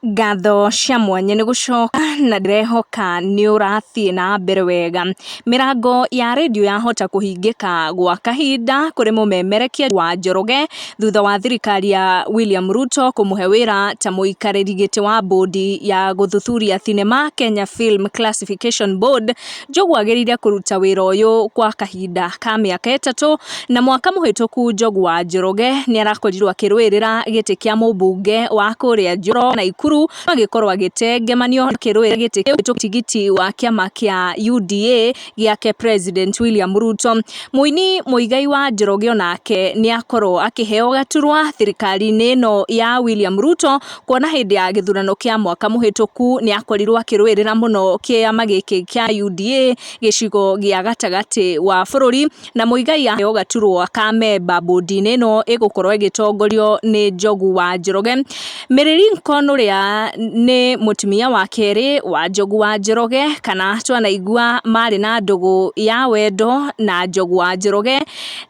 Ngatho cia mwanya nĩ gũcoka na ndĩrehoka nĩ ũrathiĩ na mbere wega. Mĩrango ya rendio yahota kũhingĩka gwa kahinda kũrĩ mũmemerekia wa Njoroge thutha wa thirikari ya William Ruto kũmũhe wĩra ta mũikarĩri gĩtĩ wa bodi ya gũthuthuria thinema Kenya Film Classification Board. Njogu agĩrĩire kũruta wĩra ũyũ kwa kahinda ka mĩaka 3 na mwaka mũhĩtũku Njogu wa Njoroge nĩ arakorirwo akĩrũĩrĩra gĩtĩ kĩa mũmbunge wa kũrĩa Njoro Naikuru agĩkorwo agĩtengemanio akĩrũĩrĩra gĩtĩ kĩu tigiti wa kĩama kĩa UDA gĩake President William Ruto. Mũini Muigai wa Njoroge onake nĩ akorwo akĩheo gaturwa thirikari-inĩ ĩno ya William Ruto kuona hĩndĩ ya gĩthurano kĩa mwaka mũhĩtũku nĩ akorirwo akĩrũĩrĩra mũno kĩama gĩkĩ kĩa UDA gĩcigo gĩa gatagatĩ wa bũrũri na Muigai aheo gaturwa ka memba bodi-inĩ ĩno ĩgũkorwo ĩgĩtongorio nĩ Njogu wa Njoroge. Mary Lincoln ũrĩa nĩ mũtumia wa kerĩ wa Njogu wa Njoroge kana twanaigua marĩ na ndũgũ ya wendo na Njogu wa Njoroge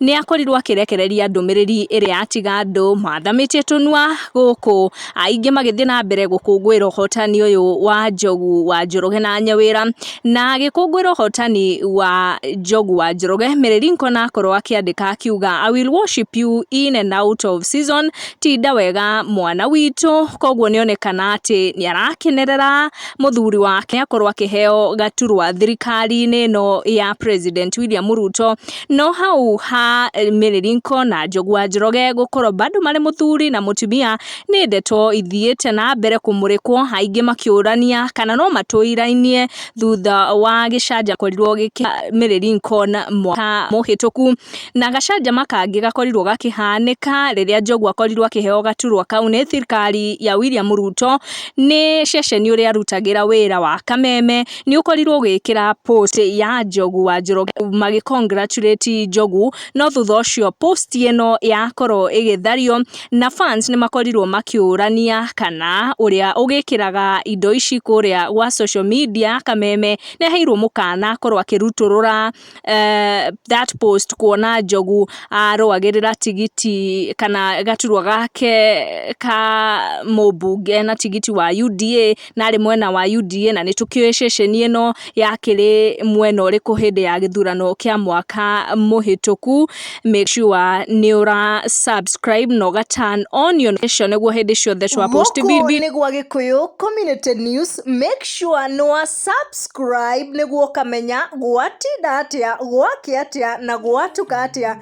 nĩ akorirwo akĩrekereria ndũmĩrĩri ĩrĩa yatiga andũ mathamĩtie tũnua gũkũ aingĩ magĩthiĩ na mbere gũkũngũĩra ũhotani ũyũ wa Njogu wa Njoroge na Nyawĩra. Na agĩkũngũĩra ũhotani wa Njogu wa Njoroge, Mary Lincoln akorwo akĩandĩka akiuga, "I will worship you in and out of season", tinda wega mwana witũ. Koguo nĩonekana atĩ nĩ arakenerera mũthuri wake akorwo akĩheo gaturwa thirikari-inĩ ĩno ya President William Ruto. No hau ha Mary Lincoln na Njogu wa Njoroge gũkorwo bado marĩ mũthuri na mũtumia nĩ ndeto ithiĩte na mbere kũmũrĩkwo, aingĩ makĩũrania kana no matũirainie thutha wa gĩcanjama korirwo gĩkĩ Mary Lincoln mwaka mũhĩtũku. Na gacanjama kangĩ gakorirwo gakĩhanĩka rĩrĩa Njogu akorirwo akĩheo gaturwa kau nĩ thirikari ya William Ruto nĩ ceceni ũrĩa arutagĩra wĩra wa Kameme nĩ ũkorirwo ũgĩkĩra post ya Njogu wa Njoroge magĩ congratulate Njogu, no thutha ũcio post ĩno yakorwo ĩgĩthario na fans nĩ makorirwo makĩũrania kana ũrĩa ũgĩkĩraga indo ici kũrĩa gwa social media Kameme nĩ aheirwo mũkana akorwo akĩrutũrũra that post, kuona Njogu arũagĩrĩra tigiti kana gaturwa gake ka mũmbunge na tigiti wa UDA na arĩ mwena wa UDA, na nĩ tũkĩũĩ ceceni ĩno yakĩrĩ mwena ũrĩkũ hĩndĩ ya gĩthurano kĩa mwaka mũhĩtũku. Make sure nĩ ũra subscribe na ũga turn on your notification nĩguo hĩndĩ ciothe twa post Gũkũ video. Nĩ gwa Gĩkũyũ Community News. Make sure nĩ wa subscribe nĩguo ũkamenya gwatinda atĩa, gwakĩa atĩa na gwatuka atĩa.